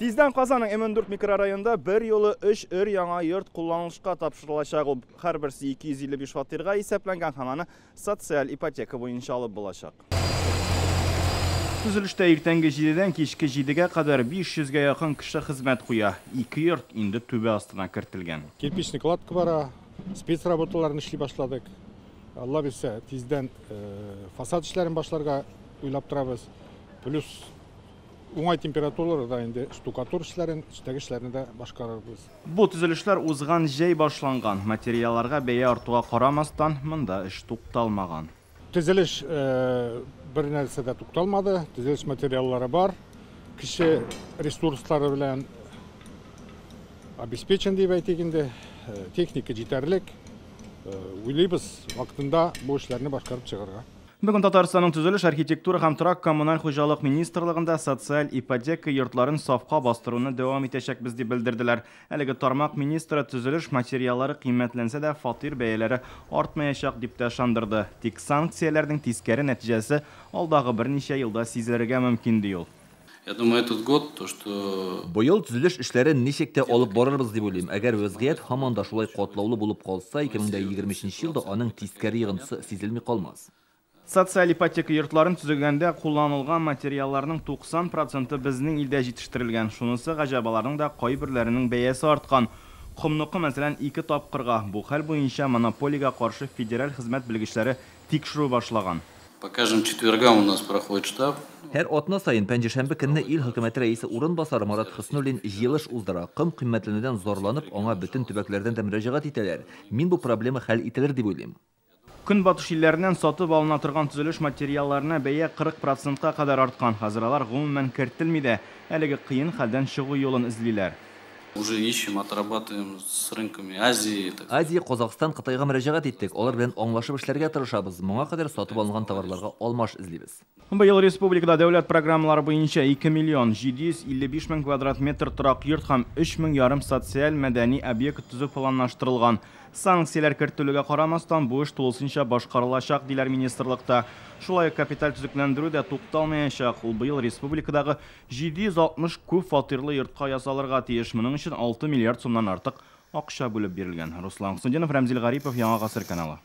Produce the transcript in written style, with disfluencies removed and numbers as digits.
Тиздән Казанның М14 микрорайонында бер юлы 3 өр яңа йорт кулланылышка тапшырылачак. Ул һәрберсе 255 фатирга исәпләнгән һәм аны социаль ипотека буенча алып булачак. Төзелештә иртәнге 7-дән кичке 7-гә кадәр 500гә якын кеше хезмәт куя. Ике йорт инде түбә астына кертелгән. Кирпичный кладка бара, спецработаларын эшли башладык. Алла бирсә, тиздән фасад эшләрен башларга уйлап торабыз. Плюс уңай температураларда инде штукатур эшләрен, эчтәге эшләрне дә башкарырбыз. Бу төзелешләр узган җәй башланган. Материалларга бәя артуга карамастан, монда эш тукталмаган. Төзелеш бер нәрсә дә тукталмады. Төзелеш материаллары бар. Кеше ресурслары белән обеспечен дип әйтик инде. Техника җитәрлек. Уйлыйбыз, вакытында бу эшләрне башкарып чыгарга. Бүген Татарстанның төзелеш, архитектура һәм торак коммуналь хуҗалык министрлыгында социаль ипотека йортларын сафка бастыруны дәвам итәчәкбез дип белдерделәр. Әлеге тармак министры төзелеш материаллары кыйммәтләнсә дә фатир бәяләре артмаячак дип тә ышандырды. Тик санкцияләрнең тискәре нәтиҗәсе алдагы берничә елда сизелергә мөмкин ди ул. Я думаю, этот год, то, что Быел төзелеш эшләрен ничек тә алып барырбыз дип уйлыйм. Әгәр вазгыять һаман да шулай катлаулы булып калса, 2023 елда аның тискәре йогынтысы сизелми калмас. Социаль ипотека йортларын төзегәндә кулланылган материалларның 90% безнең илдә җитештерелгән. Шунысы гаҗәп, аларның да кайберләренең бәясе арткан. Комныкы, мәсәлән, 2 тапкырга. Бу хәл буенча монополиягә каршы федераль хезмәт белгечләре тикшерү башлаган. По каждым четвергам у нас проходит штаб. Һәр атна саен пәнҗешәмбе көнне ил хөкүмәте рәисе урынбасары Марат Хөснуллин җыелыш уздыра. Ком кыйммәтләнүдән зарланып, аңа бөтен төбәкләрдән дә мөрәҗәгать итәләр. Мин бу проблема хәл ителер дип уйлыйм. Көнбатыш илләреннән сатып алына торган төзелеш материалларына бәя 40%-ка кадәр арткан. Хәзер алар гомумән кертелми дә. Әлеге кыен хәлдән чыгу юлын эзлиләр. Уже ищем, отрабатываем с рынками Азии. Азия, Казахстан, Кытайга мөрәҗәгать иттек. Алар белән аңлашып эшләргә тырышабыз. Моңа кадәр сатып алынган товарларга алмаш эзлибез. Быел республикада дәүләт программалары буенча 2 миллион 755 мең квадрат метр торак йорт һәм 3 мең ярым социаль мәдәни объект төзү планлаштырылган. Санкцияләр кертелүгә карамастан, бу эш тулысынча башкарылачак, диләр министрлыкта. Шулай ук капиталь төзекләндерү дә тукталмаячак. Ул быел республикадагы 760 күп фатирлы йортка ясалырга тиеш. Моның өчен 6 миллиард сумнан артык акча бүлеп бирелгән. Руслан Хөснетдинов, Рәмзил Гарипов, Яңа Гасыр каналы.